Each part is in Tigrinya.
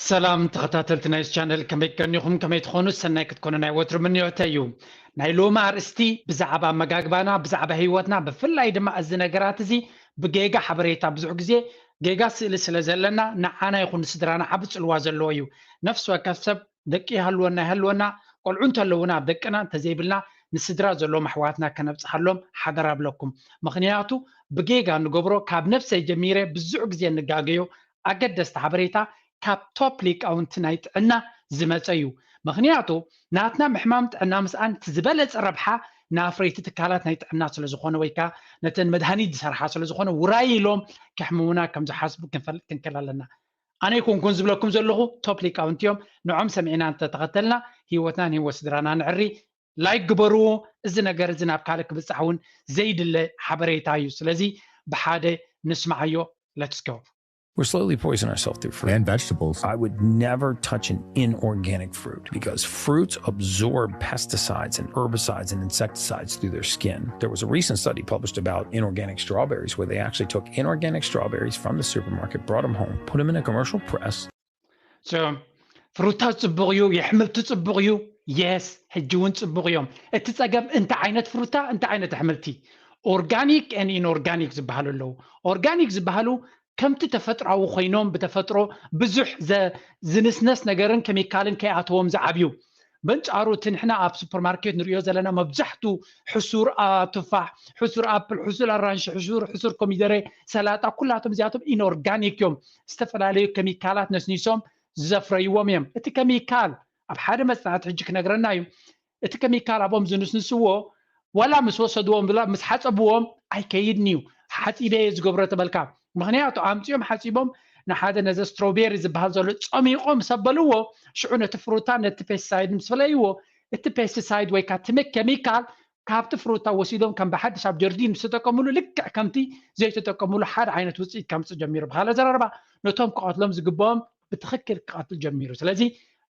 ሰላም ተኸታተልቲ ናይ ቻነል፣ ከመይ ቀኒኹም? ከመይ ትኾኑ? ሰናይ ክትኮኑ ናይ ወትሩ ምንዮተ እዩ። ናይ ሎሚ ኣርእስቲ ብዛዕባ ኣመጋግባና፣ ብዛዕባ ህይወትና፣ ብፍላይ ድማ እዚ ነገራት እዚ ብጌጋ ሓበሬታ፣ ብዙሕ ግዜ ጌጋ ስእሊ ስለ ዘለና ንዓና ይኹን ንስድራና ዓቢ ጽልዋ ዘለዎ እዩ። ነፍሲ ወከፍ ሰብ ደቂ ይሃልወና ይሃልወና፣ ቆልዑ እንተለውና ኣብ ደቅና እንተዘይብልና ንስድራ ዘለዎም ኣሕዋትና ከነብጽሓሎም ሓደራ ብለኩም። ምኽንያቱ ብጌጋ ንገብሮ ካብ ነፍሰይ ጀሚረ ብዙሕ ግዜ እንጋገዮ ኣገደስቲ ሓበሬታ ካብ ቶፕ ሊቃውንቲ ናይ ጥዕና ዝመጸ እዩ። ምኽንያቱ ናትና ምሕማም ጥዕና ምስኣን እቲ ዝበለጸ ረብሓ ንኣፍረይቲ ትካላት ናይ ጥዕና ስለ ዝኾነ ወይ ከዓ ነተን መድሃኒት ዝሰርሓ ስለ ዝኾነ ውራይ ኢሎም ከሕምሙና ከም ዝሓስቡ ክንፈልጥ ክንክእል ኣለና። ኣነ ይኮንኩን ዝብለኩም ዘለኹ ቶፕ ሊቃውንቲ እዮም። ንዖም ሰሚዕና እንተተኸተልና ህይወትናን ህይወት ስድራና ንዕሪ። ላይክ ግበርዎ። እዚ ነገር እዚ ናብ ካልእ ክብጻሕ እውን ዘይድለ ሓበሬታ እዩ። ስለዚ ብሓደ ንስማዓዮ። Let's go። We're slowly poisoning ourselves through fruit. And vegetables. I would never touch an inorganic fruit because fruits absorb pesticides and herbicides and insecticides through their skin. There was a recent study published about inorganic strawberries where they actually took inorganic strawberries from the supermarket, brought them home, put them in a commercial press, So ፍሩታ ጽቡቕ እዩ፣ የሕምልቲ ጽቡቕ እዩ። የስ፣ ሕጂ እውን ጽቡቕ እዮም። እቲ ጸገም እንታይ ዓይነት ፍሩታ፣ እንታይ ዓይነት ኣሕምልቲ? ኦርጋኒክ ን ኢንኦርጋኒክ ዝበሃሉ ኣለዉ። ኦርጋኒክ ዝበሃሉ ከምቲ ተፈጥራዊ ኮይኖም ብተፈጥሮ ብዙሕ ዝንስነስ ነገርን ኬሚካልን ከይኣተዎም ዝዓብዩ። በንጻሩ እቲ ንሕና ኣብ ሱፐርማርኬት ንሪኦ ዘለና መብዛሕቱ ሕሱር ቱፋሕ፣ ሕሱር ኣፕል፣ ሕሱር ኣራንሺ፣ ሕሱር ሕሱር ኮሚደረ፣ ሰላጣ፣ ኩላቶም እዚኣቶም ኢንኦርጋኒክ እዮም። ዝተፈላለዩ ኬሚካላት ነስኒሶም ዘፍረይዎም እዮም። እቲ ኬሚካል ኣብ ሓደ መጽናዕቲ ሕጂ ክነግረና እዩ። እቲ ኬሚካል ኣብኦም ዝንስንስዎ ዋላ ምስ ወሰድዎም ብላ ምስ ሓጸብዎም ኣይከይድን እዩ። ሓጺበ እየ ዝገብሮ ተበልካ። ምኽንያቱ ኣምጺኦም ሓጺቦም ንሓደ ነዚ ስትሮቤሪ ዝበሃል ዘሎ ጸሚቖም ምስ ኣበልዎ ሽዑ ነቲ ፍሩታ ነቲ ፔስቲሳይድ ምስ ፈለይዎ እቲ ፔስቲሳይድ ወይ ከዓ እቲ ኬሚካል ካብቲ ፍሩታ ወሲዶም ከም ብሓድሽ ኣብ ጀርዲን ምስ ተጠቀምሉ ልክዕ ከምቲ ዘይተጠቀምሉ ሓደ ዓይነት ውፅኢት ከምፅእ ጀሚሩ። ብካልእ ኣዘራርባ ነቶም ክቐትሎም ዝግብኦም ብትኽክል ክቐትል ጀሚሩ። ስለዚ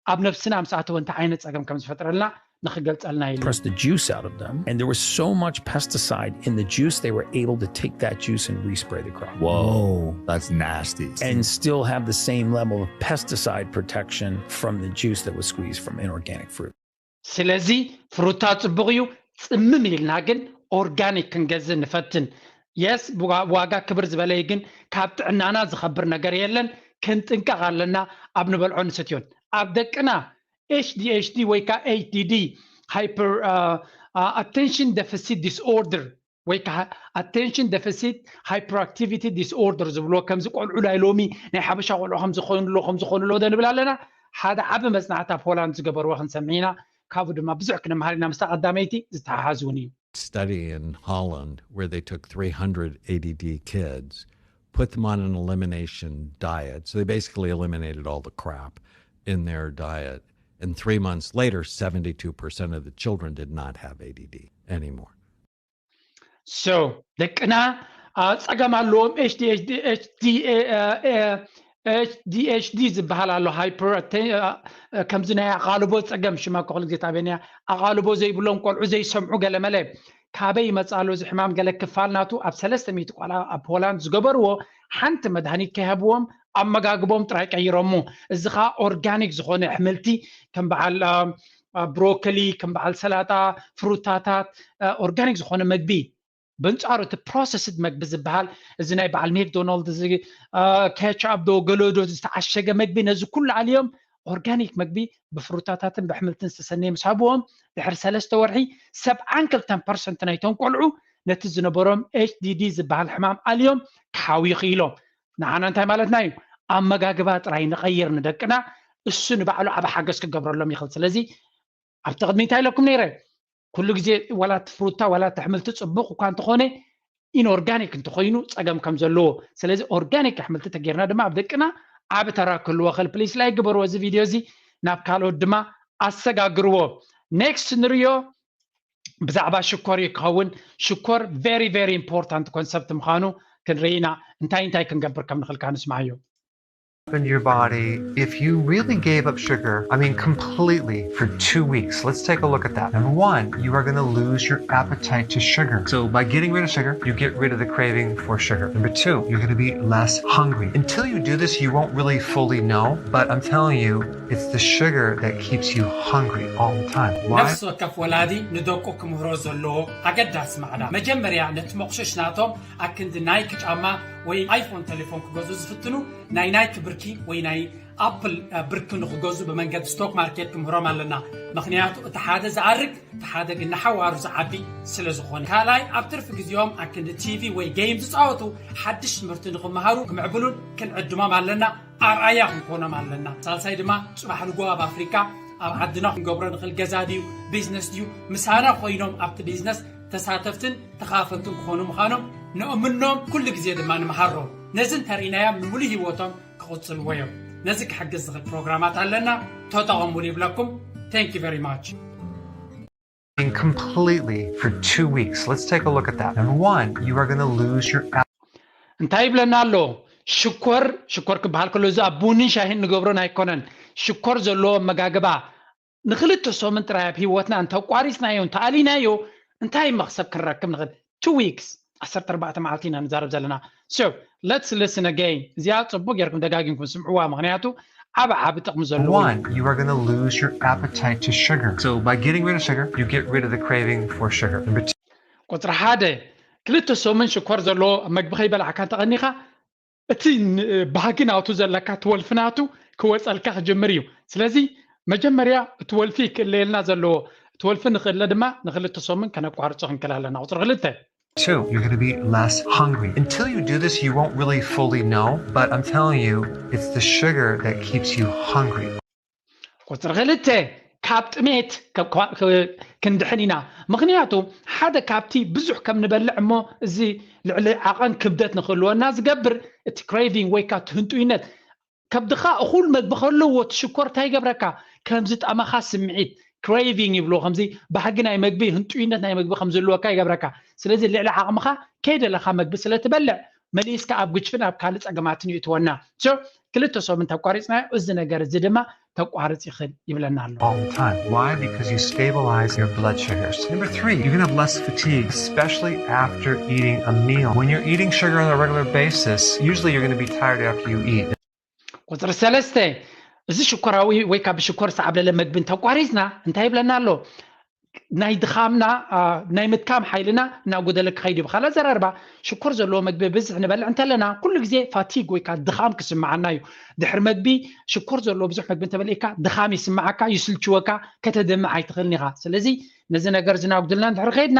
ኣብ ነብስና ምስ ኣተወ እንታይ ዓይነት ፀገም ከም ዝፈጥረልና ንኽገልፀልና ኢሉ። press the juice out of them. And there was so much pesticide in the juice, they were able to take that juice and respray the crop. Whoa, that's nasty. And still have the same level of pesticide protection from the juice that was squeezed from inorganic fruit. ስለዚ ፍሩታ ጽቡቕ እዩ፣ ጽምም ኢልና ግን ኦርጋኒክ ክንገዝእ ንፈትን። የስ ዋጋ ክብር ዝበለ እዩ፣ ግን ካብ ጥዕናና ዝኸብር ነገር የለን። ክንጥንቀቕ ኣለና ኣብ ንበልዖ ንሰትዮን። ኣብ ደቅና ኤች ዲ ኤች ዲ ወይ ከዓ ኤች ዲ ዲ ሃይፐር ኣቴንሽን ደፊሲት ዲስኦርደር ወይ ከዓ ኣቴንሽን ደፊሲት ሃይፐርኣክቲቪቲ ዲስኦርደር ዝብልዎ ከምዚ ቆልዑ ናይ ሎሚ ናይ ሓበሻ ቆልዑ ከምዝኾኑሎ ከምዝኾኑሎ ደንብል ኣለና። ሓደ ዓቢ መጽናዕቲ ኣብ ሆላንድ ዝገበርዎ ክንሰምዕ ኢና። ካብኡ ድማ ብዙሕ ክንመሃር ኢና። ምስታ ቀዳመይቲ ዝተሓሓዝ እውን እዩ። Study in Holland where they took three hundred A D D kids, put them on an elimination diet. So they basically eliminated all the crap in their diet. And three months later, seventy-two percent of the children did not have A D D anymore. So ደቅና ጸገም ኣለዎም። ኤች ዲ ኤች ዲ ዝበሃል ኣሎ ሃይፐር፣ ከምዚ ናይ ኣቓልቦ ጸገም ሽማ እኮ ክልግዜት ኣበንያ ኣቓልቦ ዘይብሎም ቆልዑ ዘይሰምዑ ገለመለ ካበይ ይመጽእ ኣሎ እዚ ሕማም? ገለ ክፋል ናቱ ኣብ ሰለስተ ሚእቲ ቆልዓ ኣብ ሆላንድ ዝገበርዎ ሓንቲ መድሃኒት ከይሃብዎም ኣመጋግቦም ጥራይ ቀይሮሙ። እዚ ኸኣ ኦርጋኒክ ዝኾነ ኣሕምልቲ ከም በዓል ብሮኮሊ፣ ከም በዓል ሰላጣ፣ ፍሩታታት፣ ኦርጋኒክ ዝኾነ መግቢ። በንጻሩ እቲ ፕሮሰስድ መግቢ ዝበሃል እዚ ናይ በዓል ሜክዶናልድ እዚ ኬቻፕ ዶ ገለዶ ዝተዓሸገ መግቢ ነዚ ኩሉ ኣልዮም ኦርጋኒክ መግቢ ብፍሩታታትን ብኣሕምልትን ዝተሰነየ ምስ ሃብዎም ድሕሪ ሰለስተ ወርሒ ሰብዓን ክልተን ፐርሰንት ናይቶም ቆልዑ ነቲ ዝነበሮም ኤች ዲ ዲ ዝበሃል ሕማም ኣልዮም ክሓውዩ ክኢሎም። ንዓና እንታይ ማለትና እዩ? ኣመጋግባ ጥራይ ንቐይር ንደቅና፣ እሱ ንባዕሉ ዓቢ ሓገዝ ክገብረሎም ይኽእል። ስለዚ ኣብቲ ቅድሚ እንታይ ኢለኩም ነይረ? ኩሉ ግዜ ዋላ እቲ ፍሩታ ዋላ እቲ ኣሕምልቲ ጽቡቕ እኳ እንተኾነ ኢንኦርጋኒክ እንተኾይኑ ጸገም ከም ዘለዎ። ስለዚ ኦርጋኒክ ኣሕምልቲ ተጌርና ድማ ኣብ ደቅና ዓቢ ተራ ክህልዎ ኽእል። ፕሊስ ላይክ ግበርዎ እዚ ቪድዮ እዚ ናብ ካልኦት ድማ ኣሰጋግርዎ። ኔክስት ንርዮ ብዛዕባ ሽኮር እዩ ክኸውን። ሽኮር very very important ኮንሰፕት ምዃኑ ክንርኢ ኢና። እንታይ እንታይ ክንገብር ከም ንኽእል ከኣ ንስማዓዮ። Happened to your body if you really gave up sugar, I mean, completely for two weeks? Let's take a look at that. Number one, you are going to lose your appetite to sugar. So, by getting rid of sugar, you get rid of the craving for sugar. Number two, you're going to be less hungry. Until you do this, you won't really fully know, but I'm telling you, it's the sugar that keeps you hungry all the time. Why? ነፍሲ ወከፍ ወላዲ ንደቁ ክምህሮ ዘለዎ ኣገዳሲ ማዕዳ፣ መጀመርያ ነቲ መቑሸሽ ናቶም ኣክንዲ ናይክ ጫማ ወይ ኣይፎን ቴሌፎን ክገዝኡ ዝፍትኑ ናይ ናይክ ብርኪ ወይ ናይ ኣፕል ብርኪ ንክገዝኡ ብመንገዲ ስቶክ ማርኬት ክምህሮም ኣለና። ምክንያቱ እቲ ሓደ ዝኣርግ እቲ ሓደ ግን ንሓዋሩ ዝዓቢ ስለ ዝኾነ። ካልኣይ ኣብ ትርፊ ግዜኦም ኣክንዲ ቲቪ ወይ ጌም ዝፃወቱ ሓድሽ ትምህርቲ ንክመሃሩ ክምዕብሉን ክንዕድሞም ኣለና። ኣርኣያ ክንኮኖም ኣለና። ሳልሳይ ድማ ፅባሕ ንጎ ኣብ ኣፍሪካ ኣብ ዓድና ክንገብሮ ንኽእል ገዛ ድዩ ቢዝነስ ድዩ ምሳና ኮይኖም ኣብቲ ቢዝነስ ተሳተፍትን ተኻፈልትን ክኾኑ ምዃኖም ንእምኖም። ኩሉ ግዜ ድማ ንምሃሮም። ነዚ እንተርኢናዮም ንምሉእ ህይወቶም ክቕጽልዎ እዮም። ነዚ ክሕግዝ ዝኽእል ፕሮግራማት ኣለና፣ ተጠቐሙሉ ይብለኩም። Thank you very much። Completely for two weeks. Let's take a look at that. Number one, you are going to lose your እንታይ ይብለና ኣሎ? ሽኮር ሽኮር ክበሃል ከሎ እዚ ኣብ ቡንን ሻሂን ንገብሮን ኣይኮነን። ሽኮር ዘለዎ ኣመጋግባ ንክልተ ሰሙን ጥራይ ኣብ ህይወትና እንተቋሪፅናዮ እንተኣሊናዮ እንታይ መክሰብ ክንረክብ ንኽእል? Two weeks፣ ዓሰርተ ኣርባዕተ መዓልቲ ኢና ንዛረብ ዘለና። So let's listen again። እዚኣ ፅቡቅ ጌርኩም ደጋጊምኩም ስምዕዋ፣ ምክንያቱ ዓብ ዓብ ጥቅሚ ዘለዎ እዩ። One, you are going to lose your appetite to sugar. So by getting rid of sugar, you get rid of the craving for sugar. Number two, ቁፅሪ ሓደ፣ ክልተ ሰሙን ሽኮር ዘለዎ መግቢ ከይበላዕካ እንተቐኒኻ እቲ ን- ባህጊ ናቱ ዘለካ ትወልፊ ናቱ ክወፀልካ ክጅምር እዩ። ስለዚ መጀመርያ እቲ ወልፊ ክእለየልና ዘለዎ፣ እቲ ወልፊ ንክእለ ድማ ንክልተ ሰሙን ከነቋርፆ ክንክእል ኣለና። ቁፅሪ ክልተ፣ two, you're going to be less hungry. Until you do this, you won't really fully know, but I'm telling you, it's the sugar that keeps you hungry. ቁፅሪ ክልተ፣ ካብ ጥሜት ከ- ከ- ክንድሕን ኢና። ምክንያቱ ሓደ ካብቲ ብዙሕ ከም ንበልዕ እሞ እዚ ልዕሊ ዓቐን ክብደት ንክህልወና ዝገብር እቲ ክሬቪንግ ወይ ከዓ ትህንጡይነት ከብድኻ እኹል መግቢ ከለዎ እቲ ሽኮር እንታይ ይገብረካ? ከም ዝጠመኻ ስምዒት፣ ክሬቪንግ ይብልዎ፣ ከምዚ ባህጊ ናይ መግቢ፣ ህንጡይነት ናይ መግቢ ከም ዝህልወካ ይገብረካ። ስለዚ ልዕሊ ዓቕምኻ ከይደለኻ መግቢ ስለ ትበልዕ መሊስካ ኣብ ግጭፍን ኣብ ካልእ ጸገማትን ይእትወና። So ክልተ ሰሙን ተቋሪፅናዮ፣ እዚ ነገር እዚ ድማ ተቋርፅ ይኽእል ይብለና ኣሎ። All the time. Why? Because you stabilize your blood sugars. Number three, you're going to have less fatigue, especially after eating a meal. When you're eating sugar on a regular basis, usually you're going to be tired after you eat. ቁፅሪ ሰለስተ፣ እዚ ሽኮራዊ ወይ ካብ ሽኮር ዝተዓብለለ መግቢ እንተቋሪፅና እንታይ ይብለና ኣሎ? ናይ ድኻምና፣ አ፣ ናይ ምድካም ሓይልና እናጎደለ ክኸይድ እዩ። ብኻልእ ኣዘራርባ ሽኮር ዘለዎ መግቢ ብዝሕ ንበልዕ እንተለና ኩሉ ግዜ ፋቲግ ወይ ከዓ ድኻም ክስምዓና እዩ። ድሕሪ መግቢ ሽኮር ዘለዎ ብዙሕ መግቢ እንተበልዕካ ድኻም ይስምዓካ፣ ይስልችወካ፣ ከተደምዕ ኣይትኽእልን ኢኻ። ስለዚ ነዚ ነገር እዚ እናጉደልና እንድሕር ከይድና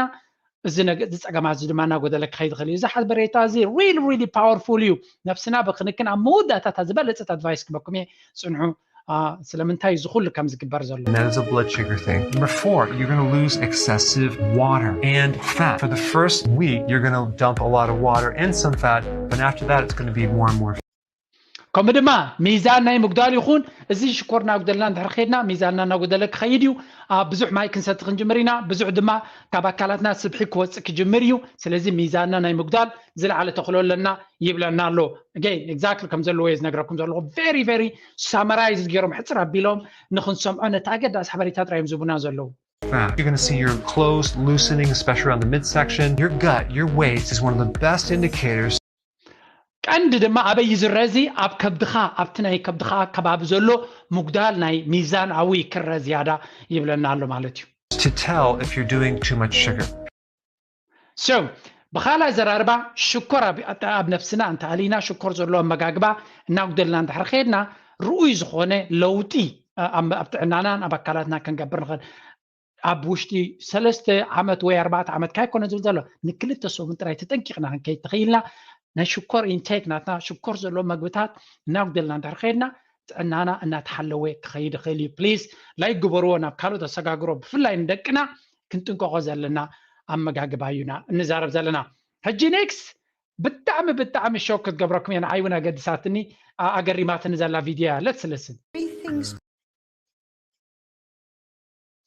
እዚ ነገ- እዚ ፀገማት እዚ ድማ እናጎደለ ክኸይድ ይኽእል እዩ። እዚ ሓበሬታ እዚ really really powerful እዩ። ነብስና ብክንክን ኣብ መወዳእታታ ዝበለፀት ኣድቫይስ ክበኩም እየ። ፅንሑ፣ አ፣ ስለምንታይ እዚ ኩሉ ከም ዝግበር ዘሎ። And that is a blood sugar thing. Number four, you're going to lose excessive water and fat. For the first week, you're going to dump a lot of water and some fat, but after that, it's going to be more and more. ከምኡ ድማ ሚዛን ናይ ምጉዳል ይኹን እዚ ሽኮር እናጉደልና እንድሕር ከይድና ሚዛንና እናጎደለ ክኸይድ እዩ። አ፣ ብዙሕ ማይ ክንሰቲ ክንጅምር ኢና። ብዙሕ ድማ ካብ ኣካላትና ስብሒ ክወፅእ ክጅምር እዩ። ስለዚ ሚዛንና ናይ ምጉዳል ዝለዓለ ተኽእሎ ኣለና ይብለና ኣሎ። Again exactly ከም ዘለዎ እየ ዝነግረኩም ዘለኹ። Very very summarize ገይሮም ሕፅር ኣቢሎም ንክንሰምዖ ነቲ ኣገዳሲ ሓበሬታ ጥራይ እዮም ዝቡና ዘለዉ። Fat. You're going to see your clothes loosening, especially around the midsection. Your gut, your waist is one of the best indicators. ቀንዲ ድማ ኣበይ እዩ ዝረዚ? ኣብ ከብድኻ፣ ኣብቲ ናይ ከብድኻ ከባቢ ዘሎ ምጉዳል ናይ ሚዛናዊ ክረ ዝያዳ ይብለና ኣሎ ማለት እዩ። To tell if you're doing too much sugar. So ብኻልእ ኣዘራርባ ሽኮር ኣብ ኣብ ነብስና እንተኣሊና ሽኮር ዘለዎ ኣመጋግባ እናጉደልና እንድሕር ከይድና ርኡይ ዝኾነ ለውጢ ኣብ ኣብ ጥዕናናን ኣብ ኣካላትና ክንገብር ንኽእል። ኣብ ውሽጢ ሰለስተ ዓመት ወይ ኣርባዕተ ዓመት ካይኮነ ዝብል ዘሎ ንክልተ ሰሙን ጥራይ ተጠንቂቕና ክንከይድ ተኽኢልና ናይ ሽኮር ኢንቴክ ናትና ሽኮር ዘለዎ መግብታት እናጉደልና እንድሕር ከይድና ጥዕናና እናተሓለወ ክኸይድ ይኽእል እዩ። ፕሊዝ ላይክ ግበርዎ ናብ ካልኦት ኣሰጋግሮ ብፍላይ ንደቅና ክንጥንቀቆ ዘለና ኣመጋግባ እዩና እንዛረብ ዘለና። ሕጂ ኔክስት ብጣዕሚ ብጣዕሚ ሾክ ክትገብረኩም እየ። ንዓይ እውን ኣገድሳትኒ ኣገሪማትኒ ዘላ ቪድዮ እያ። Let's listen. Three things.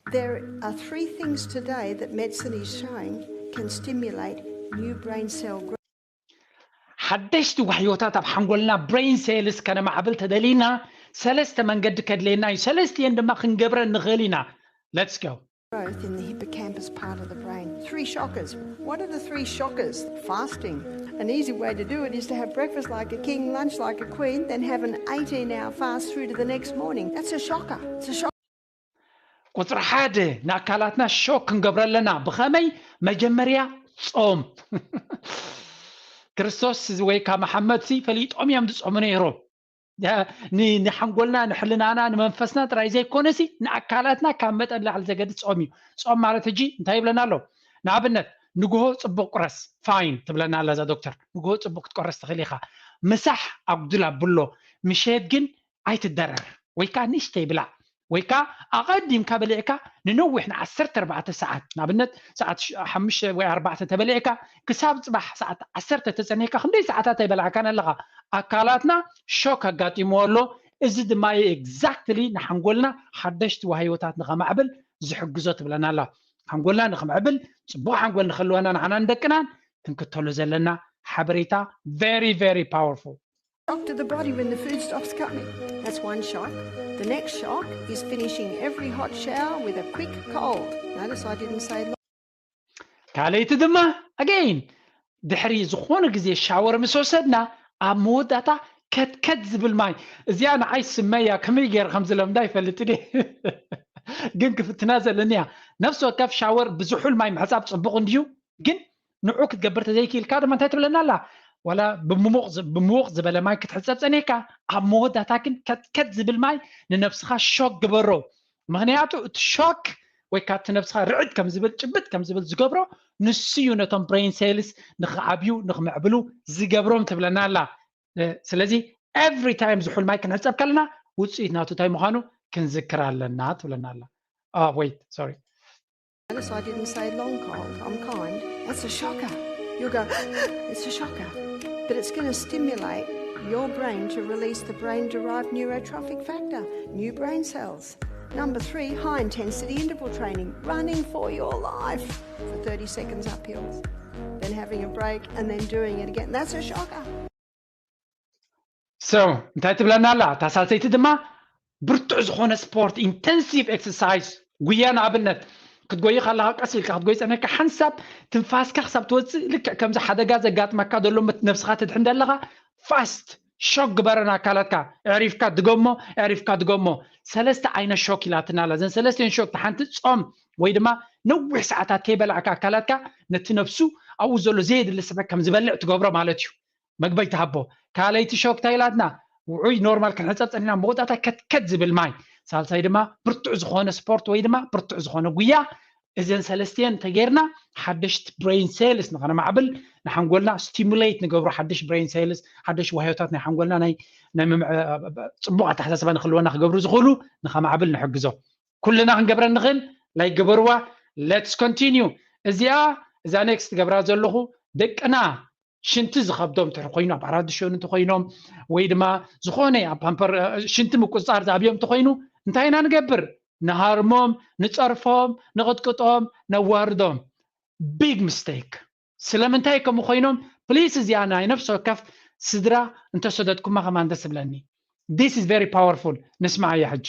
There are three things today that medicine is showing can stimulate new brain cell growth. ሓደሽቲ ዋህዮታት ኣብ ሓንጎልና brain cells ከነማዕብል ተደሊና ሰለስተ መንገዲ ከድልየና እዩ። ሰለስቲኤን ድማ ክንገብረን ንኽእል ኢና። Let's go. Growth in the hippocampus part of the brain. Three shockers. What are the three shockers? Fasting. An easy way to do it is to have breakfast like a king, lunch like a queen, then have an eighteen hour fast through to the next morning. That's a shocker. It's a shocker. ቁፅሪ ሓደ ንኣካላትና ሾክ ክንገብረ ኣለና። ብኸመይ? መጀመርያ ጾም። ክርስቶስ ወይ ካብ መሓመድ ሲ ፈሊጦም እዮም ዝጾሙ ነይሮም። ንሓንጎልና ንሕልናና ንመንፈስና ጥራይ ዘይኮነሲ ንኣካላትና ካብ መጠን ላዕሊ ዘገድስ ጾም እዩ። ጾም ማለት ሕጂ እንታይ ይብለና ኣሎ? ንኣብነት ንግሆ ጽቡቅ ቁረስ፣ ፋይን ትብለና ኣላ እዛ ዶክተር። ንግሆ ጽቡቅ ክትቆረስ ትኽእል ኢኻ። ምሳሕ ኣጉድል ኣብሎ፣ ምሸት ግን ኣይትደረር። ወይ ከዓ ንእሽተይ ብላዕ፣ ወይ ከዓ ኣቐዲምካ በሊዕካ ንነዊሕ ንዓሰርተ ኣርባዕተ ሰዓት፣ ንኣብነት ሰዓት ሓሙሽተ ወይ ኣርባዕተ ተበሊዕካ ክሳብ ፅባሕ ሰዓት ዓሰርተ ተፀኒሕካ ክንደይ ሰዓታት ኣይበላዕካን ኣለኻ? ኣካላትና ሾክ ኣጋጢምዎ ኣሎ። እዚ ድማ እዩ exactly ንሓንጎልና ሓደሽቲ ዋህዮታት ንኸማዕብል ዝሕግዞ ትብለና ኣላ። ሓንጎልና ንኽምዕብል፣ ፅቡቅ ሓንጎል ንኽህልወና ንዓና ንደቅናን ክንክተሎ ዘለና ሓበሬታ very very powerful። Shock to the body when the food stops coming. That's one shock. The next shock is finishing every hot shower with a quick cold. Notice I didn't say long. ካልኣይቲ ድማ again ድሕሪ ዝኾነ ግዜ ሻወር ምስ ወሰድና ኣብ መወዳእታ ከትከት ዝብል ማይ። እዚኣ ንዓይ ስመያ ከመይ ገይረ ከም ዝለምዳ ይፈልጥ እየ። ግን ክፍትና ዘለኒ እያ። ነፍሲ ወከፍ ሻወር ብዝሑል ማይ ምሕፃብ ፅቡቕ እንድዩ፣ ግን ንዑ ክትገብር ተዘይክኢልካ ድማ እንታይ ትብለና ኣላ? ዋላ ብምሙቕ ዝ- ብምውቕ ዝበለ ማይ ክትሕፀብ ፀኒሕካ፣ ኣብ መወዳእታ ግን ከትከት ዝብል ማይ ንነብስኻ ሾክ ግበሮ። ምክንያቱ እቲ ሾክ ወይ ካብቲ ነብስኻ ርዕድ ከም ዝብል ጭብጥ ከም ዝብል ዝገብሮ ንሱ እዩ ነቶም brain cells ንክዓብዩ ንክምዕብሉ ዝገብሮም ትብለና ኣላ። ስለዚ every time ዝሑል ማይ ክንሕፀብ ከለና ውፅኢት ናቱ እንታይ ምዃኑ ክንዝክር ኣለና ትብለና ኣላ። Wait, sorry. Notice I didn't say long cold. I'm kind. That's a shocker. You'll go, it's a shocker. But it's going to stimulate your brain to release the brain derived neurotrophic factor, new brain cells. Number three, high intensity interval training, running for your life for thirty seconds up hills, then having a break and then doing it again. That's a shocker. So እንታይ ትብለና ኣላ? እታ ሳልሰይቲ ድማ ብርቱዕ ዝኾነ ስፖርት፣ intensive exercise፣ ጉያ ንኣብነት ክትጎይ ከለኻ ቀስ ኢልካ ክትጎይ ጸኒሕካ ሓንሳብ ትንፋስካ ክሳብ ትወፅእ ልክዕ ከምዚ ሓደጋ ዘጋጥመካ ዘሎ ነብስኻ ትድሕን ዘለኻ ፋስት ሾክ ግበረን ኣካላትካ። ኣዕሪፍካ ድገሞ፣ ኣዕሪፍካ ድገሞ። ሰለስተ ዓይነት ሾክ ኢላትና ኣላ። እዘን ሰለስቲኤን ሾክ፣ ሓንቲ ጾም ወይ ድማ ነዊሕ ሰዓታት ከይበላዕካ ኣካላትካ ነቲ ነብሱ ኣብኡ ዘሎ ዘየድሊ ስብ ከም ዝበልዕ ትገብሮ ማለት እዩ። መግበይ ትሃቦ። ካልኣይቲ ሾክ እንታይ ኢላትና? ውዑይ ኖርማል ክንሕፀብ ፀኒና መወዳእታ ከትከት ዝብል ማይ። ሳልሳይ ድማ ብርቱዕ ዝኾነ ስፖርት ወይ ድማ ብርቱዕ ዝኾነ ጉያ። እዘን ሰለስቲኤን እንተጌርና ሓደሽቲ brain cells ንኸነማዕብል ንሓንጎልና ስቲሙሌት ንገብሩ ሓደሽ brain cells ሓደሽ ዋህዮታት ናይ ሓንጎልና ናይ ናይ ምምዕ- ጽቡቕ ኣተሓሳስባ ንክህልወና ክገብሩ ዝኽእሉ ንኸማዕብል ንሕግዞ። ኩልና ክንገብረ ንኽእል ናይ ግበርዋ። Let's continue። እዚኣ እዛ ኔክስት ገብራ ዘለኹ ደቅና ሽንቲ ዝኸብዶም ትሕር ኮይኑ ኣብ ኣራት ድሸኑ እንተኮይኖም ወይ ድማ ዝኾነ ኣብ ፓምፐር ሽንቲ ምቁፅፃር ዝኣብዮም እንተኮይኑ እንታይ ኢና ንገብር? ንሃርሞም፣ ንፀርፎም፣ ንቕጥቅጦም፣ ነዋርዶም። ቢግ ምስቴክ። ስለምንታይ ከምኡ ኮይኖም? ፕሊስ እዚኣ ናይ ነፍሲ ወከፍ ስድራ እንተሰደድኩማ ከማን ደስ ብለኒ። This is very powerful። ንስማዓያ ሕጂ።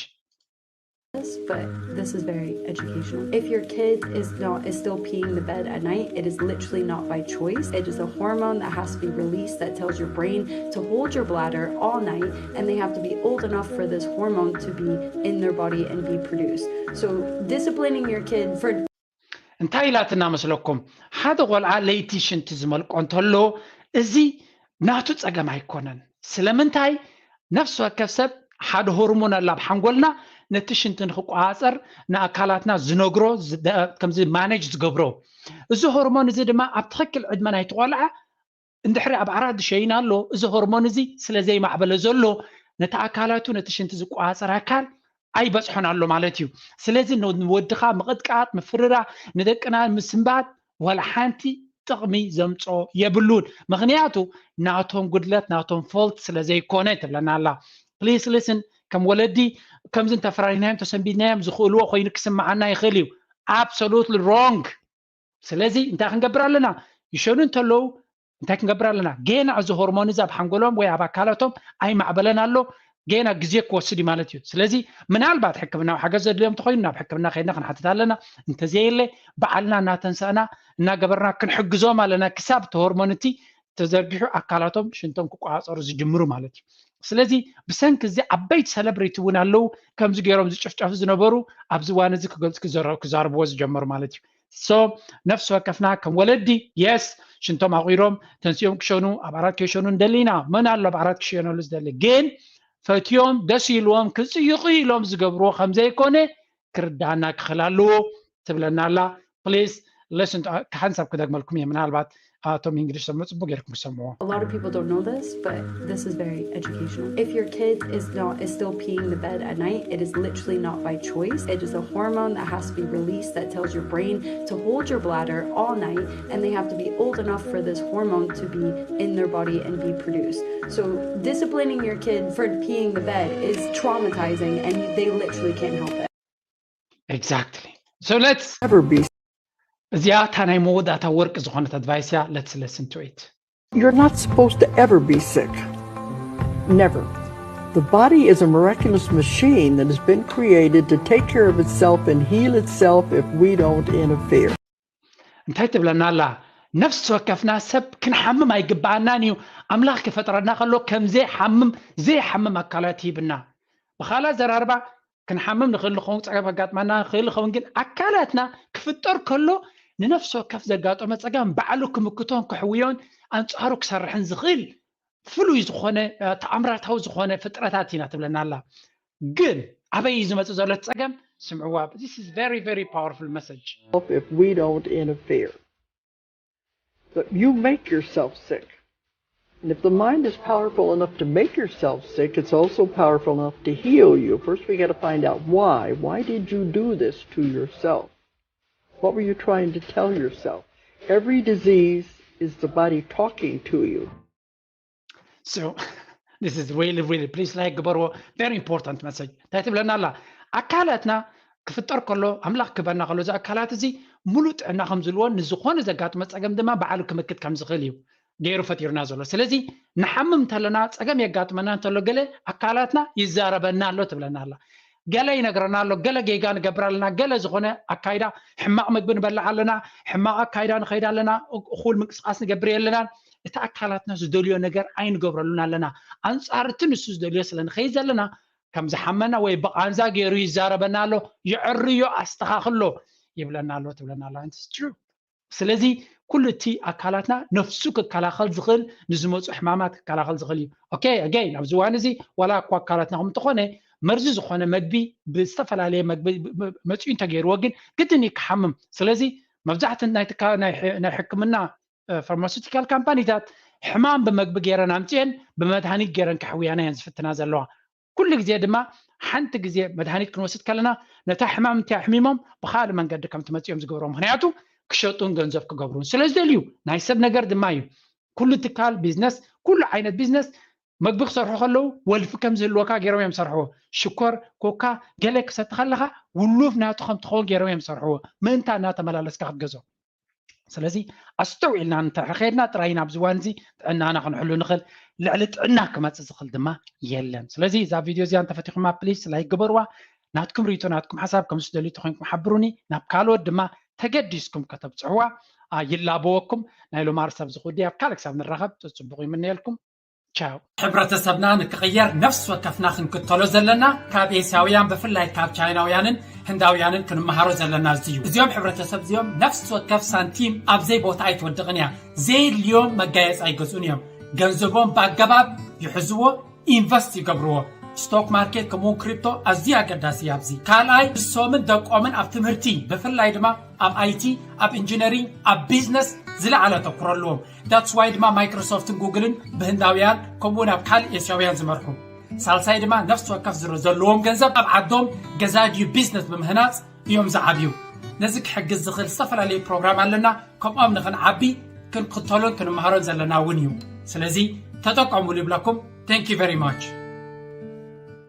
But this is very educational. If your kid is not is still peeing the bed at night, it is literally not by choice. It is a hormone that has to be released that tells your brain to hold your bladder all night, and they have to be old enough for this hormone to be in their body and be produced. So disciplining your kid for እንታይ ኢላትና መስለኩም? ሓደ ቆልዓ ለይቲ ሽንቲ ዝመልቆ እንተሎ እዚ ናቱ ጸገም ኣይኮነን። ስለምንታይ? ነፍሲ ወከፍ ሰብ ሓደ ሆርሞን ኣላ ኣብ ሓንጎልና ነቲ ሽንቲ ንክቆፃፀር ንኣካላትና ዝነግሮ ከምዚ ማነጅ ዝገብሮ። እዚ ሆርሞን እዚ ድማ ኣብ ትኽክል ዕድመ ናይቲ ቆልዓ እንድሕሪ ኣብ ዓራት ሸይና ኣሎ፣ እዚ ሆርሞን እዚ ስለ ዘይማዕበለ ዘሎ ነቲ ኣካላቱ ነቲ ሽንቲ ዝቆፃፀር ኣካል ኣይበፅሖን ኣሎ ማለት እዩ። ስለዚ ንወድኻ ምቕጥቃጥ፣ ምፍርራ፣ ንደቅና ምስንባት ዋላ ሓንቲ ጥቕሚ ዘምፅኦ የብሉን። ምክንያቱ ናቶም ጉድለት ናቶም ፎልት ስለ ዘይኮነ ትብለና ኣላ። ፕሊስ ሊስን ከም ወለዲ ከምዚ እንተፈራሪናዮም ተሰንቢድናዮም ዝኽእልዎ ኮይኑ ክስምዓና ይኽእል እዩ። Absolutely wrong። ስለዚ እንታይ ክንገብር ኣለና? ይሸኑ እንተለዉ እንታይ ክንገብር ኣለና? ገና እዚ ሆርሞን እዚ ኣብ ሓንጎሎም ወይ ኣብ ኣካላቶም ኣይማዕበለን ኣሎ፣ ገና ግዜ ክወስድ እዩ ማለት እዩ። ስለዚ ምናልባት ሕክምናዊ ሓገዝ ዘድልዮም እንተኾይኑ ናብ ሕክምና ከይድና ክንሓትት ኣለና። እንተዘየለ ባዕልና እናተንሳእና እናገበርና ክንሕግዞም ኣለና፣ ክሳብ እቲ ሆርሞን እቲ ተዘርጊሑ ኣካላቶም ሽንቶም ክቆፃፀሩ ዝጅምሩ ማለት እዩ። ስለዚ ብሰንኪ እዚ ዓበይቲ ሰለብሪቲ እውን ኣለዉ ከምዚ ገይሮም ዝጭፍጨፉ ዝነበሩ ኣብዚ እዋን እዚ ክገልፅ ክዛረብዎ ዝጀመሩ ማለት እዩ። So ነፍሲ ወከፍና ከም ወለዲ የስ ሽንቶም ኣቑሮም ተንሲኦም ክሸኑ ኣብ ዓራት ከይሸኑ እንደሊና መን ኣሎ ኣብ ዓራት ክሸነሉ ዝደሊ ግን ፈትዮም ደስ ኢልዎም ክፅይቑ ኢሎም ዝገብርዎ ከምዘይኮነ ክርዳና ክኽእል ኣለዎ ትብለና ኣላ። Please listen to ሓንሳብ ክደግመልኩም እየ ምናልባት ኣቶም እንግሊሽ ሰምዑ ፅቡቅ ጌርኩም ክሰምዑ። A lot of people don't know this, but this is very educational. If your kid is not is still peeing the bed at night, it is literally not by choice. It is a hormone that has to be released that tells your brain to hold your bladder all night, and they have to be old enough for this hormone to be in their body and be produced. So disciplining your kid for peeing the bed is traumatizing, and they literally can't help it. Exactly. So let's ever be. እዚኣ እታ ናይ መወዳእታ ወርቂ ዝኾነት ኣድቫይስ እያ። Let's listen to it. You're not supposed to ever be sick. Never. The body is a miraculous machine that has been created to take care of itself and heal itself if we don't interfere. እንታይ ትብለና ኣላ? ነፍሲ ወከፍና ሰብ ክንሓምም ኣይግባኣናን እዩ። ኣምላኽ ክፈጥረና ከሎ ከም ዘይሓምም ዘይሓምም ኣካላት ሂብና። ብኻልእ ኣዘራርባ ክንሓምም ንኽእል ንኸውን፣ ፀገም ከጋጥመና ንኽእል ንኸውን፣ ግን ኣካላትና ክፍጠር ከሎ ንነፍሲ ወከፍ ዘጋጠመ ፀገም ባዕሉ ክምክቶን ክሕውዮን ኣንፃሩ ክሰርሕን ዝኽእል ፍሉይ ዝኾነ ተኣምራታዊ ዝኾነ ፍጥረታት ኢና ትብለና ኣላ። ግን ኣበይ እዩ ዝመፅእ ዘሎ እቲ ፀገም? ስምዕዋ። This is very very powerful message. If we don't interfere. But you make yourself sick. And if the mind is powerful enough to make yourself sick, it's also powerful enough to heal you. First, we got to find out why. Why did you do this to yourself? What were you trying to tell yourself? Every disease is the body talking to you. So this is really really please like ግበርዎ። Very important message። እንታይ ትብለና ኣላ? ኣካላትና ክፍጠር ከሎ ኣምላኽ ክበና ከሎ እዚ ኣካላት እዚ ሙሉእ ጥዕና ከም ዝልዎን ንዝኾነ ዘጋጥመ ፀገም ድማ ባዕሉ ክምክት ከም ዝኽእል እዩ ገይሩ ፈጢሩና ዘሎ። ስለዚ ንሓምም እንተለና ፀገም የጋጥመና እንተሎ ገለ ኣካላትና ይዛረበና ኣሎ ትብለና ኣላ። ገለ ይነግረና ኣሎ፣ ገለ ጌጋ ንገብር ኣለና፣ ገለ ዝኾነ ኣካይዳ ሕማቕ ምግቢ ንበልዕ ኣለና፣ ሕማቕ ኣካይዳ ንኸይድ ኣለና፣ እኹል ምንቅስቃስ ንገብር የለናን። እቲ ኣካላትና ዝደልዮ ነገር ኣይንገብረሉን ኣለና። ኣንፃር እቲ ንሱ ዝደልዮ ስለ ንኸይድ ዘለና ከም ዝሓመና ወይ ብቓንዛ ገይሩ ይዛረበና ኣሎ፣ ይዕርዮ ኣስተኻኽሎ ይብለና ኣሎ ትብለና ኣላ። It's true። ስለዚ ኩሉ እቲ ኣካላትና ነፍሱ ክከላኸል ዝኽእል ንዝመፁ ሕማማት ክከላኸል ዝኽእል እዩ። Okay, again ኣብዚ እዋን እዚ ዋላ እኳ ኣካላትና ከም እንተኾነ መርዚ ዝኾነ መግቢ ብዝተፈላለየ መግቢ መፅኡ እንተገይርዎ ግን ግድን እዩ ክሓምም። ስለዚ መብዛሕትኡ ናይ ሕክምና ፋርማሲቲካል ካምፓኒታት ሕማም ብመግቢ ገይረን ኣምፅኤን ብመድሃኒት ገይረን ከሕውያና እየን ዝፍትና ዘለዋ። ኩሉ ግዜ ድማ ሓንቲ ግዜ መድሃኒት ክንወስድ ከለና ነታ ሕማም እንታይ ኣሕሚሞም ብካልእ መንገዲ ከም ትመፅኦም ዝገብሮ ምክንያቱ ክሸጡን ገንዘብ ክገብሩን ስለ ዝደልዩ ናይ ሰብ ነገር ድማ እዩ። ኩሉ ትካል ቢዝነስ ኩሉ ዓይነት ቢዝነስ መግቢ ክሰርሑ ከለዉ ወልፊ ከም ዝህልወካ ገይሮም እዮም ዝሰርሕዎ። ሽኮር ኮካ ገለ ክሰቲ ከለካ ውሉፍ ናቱ ከም ትኸውን ገይሮም እዮም ዝሰርሕዎ ምእንታ እናተመላለስካ ክትገዝኦ። ስለዚ ኣስተውዒልና እንተኸድና ጥራይ ኢና ኣብዚ እዋን እዚ ጥዕናና ክንሕሉ ንኽእል። ልዕሊ ጥዕና ክመፅእ ዝኽእል ድማ የለን። ስለዚ እዛ ቪድዮ እዚኣ እንተፈቲኹማ ፕሊስ ላይክ ግበርዋ። ናትኩም ርእይቶ ናትኩም ሓሳብ ከም ዝደልዩ ተኮይንኩም ሓብሩኒ። ናብ ካልኦት ድማ ተገዲስኩም ከተብፅሕዋ ይላበወኩም። ናይ ሎማር ሰብ ዝኹዲ ኣብ ካልእ ክሳብ ንራኸብ ፅቡቕ ይምነየልኩም። ቻው። ሕብረተሰብና ንክቕየር ነፍሲ ወከፍና ክንክተሎ ዘለና ካብ ኤስያውያን ብፍላይ ካብ ቻይናውያንን ህንዳውያንን ክንመሃሮ ዘለና እዚ እዩ። እዚኦም ሕብረተሰብ እዚኦም ነፍሲ ወከፍ ሳንቲም ኣብ ዘይ ቦታ ኣይትወድቕን እያ። ዘየድልዮም መጋየፂ ኣይገዝኡን እዮም። ገንዘቦም ብኣገባብ ይሕዝዎ፣ ኢንቨስት ይገብርዎ። ስቶክ ማርኬት ከምኡውን ክሪፕቶ ኣዝዩ ኣገዳሲ እዩ ኣብዚ። ካልኣይ ንሶምን ደቆምን ኣብ ትምህርቲ ብፍላይ ድማ ኣብ ኣይቲ፣ ኣብ ኢንጂነሪንግ፣ ኣብ ቢዝነስ ዝለዓለ ኣተኩሮ ኣለዎም። That's why ድማ ማይክሮሶፍትን ጉግልን ብህንዳውያን ከምኡውን ኣብ ካልእ ኤስያውያን ዝመርሑ። ሳልሳይ ድማ ነፍሲ ወከፍ ዝረ ዘለዎም ገንዘብ ኣብ ዓዶም ገዛ ድዩ ቢዝነስ ብምህናፅ እዮም ዝዓብዩ። ነዚ ክሕግዝ ዝኽእል ዝተፈላለዩ ፕሮግራም ኣለና። ከምኦም ንኽንዓቢ ክንክተሎን ክንመሃሮን ዘለና እውን እዩ። ስለዚ ተጠቀሙሉ ይብለኩም። Thank you very much።